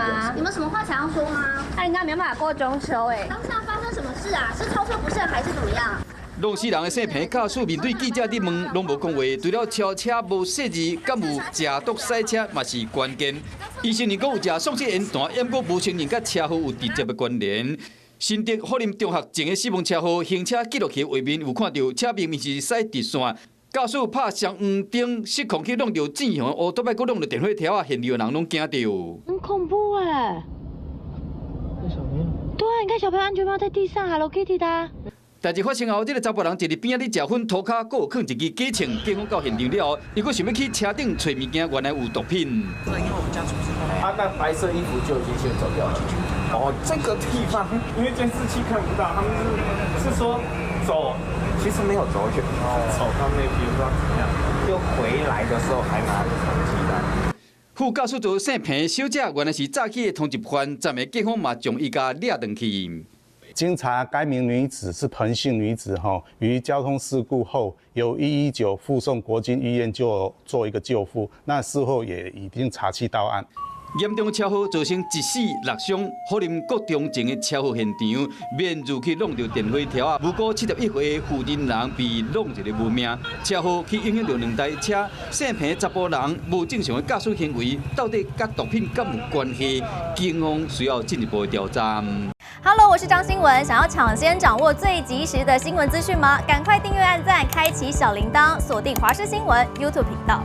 嗎？你們什麼話想要說嗎？那人家沒辦法過中秋哎。當下發生什麼事啊？是超車不慎還是怎麼樣？弄死人的姓彭駕駛面對記者的問，攏無講話。除了超車無細膩，敢有食毒賽車嘛是關鍵。醫生認講有食喪失煙彈，毋過無承認佮車禍有直接的關聯。新竹虎林中學前的死亡車禍，行車記錄器畫面有看著車明明是駛直線，駕駛拍雙黃燈失控去挵著正向烏托邦，閣挵著電火條仔，現場的人攏驚著。很恐怖哎！小朋友。對啊，你看小朋友安全帽在地上，Hello Kitty 的。代誌發生後，這个查埔人坐佇邊仔咧食薰，塗跤閣有囥一支假槍，警方到現場了後，伊閣想欲去車頂揣物件，原來有毒品。他那白色衣服就已經先走掉了。哦，這個地方因為監視器看不到，他們是說走，其實沒有走遠，走到那邊不知道怎樣，又回來的時候還拿著成績單。副駕駛座姓彭小姐，原來是早起的通緝犯，昨暝警方嘛將伊共掠轉去。經查，該名女子是彭姓女子，哈，於交通事故後由119護送國軍醫院就做一個救護，那事後也已經查緝到案。嚴重車禍造成一死六傷，虎林國中前的車禍現場，免入去挵著電火條仔，無辜71歲的婦人人被挵一个無命。車禍去影響著兩台車，姓彭查埔人無正常的駕駛行為，到底佮毒品敢有關係？警方需要進一步的調查。 Hello，我是張新聞，想要搶先掌握最及時的新聞資訊嗎？趕快訂閱、按讚、開啟小鈴鐺，鎖定華視新聞 YouTube 頻道。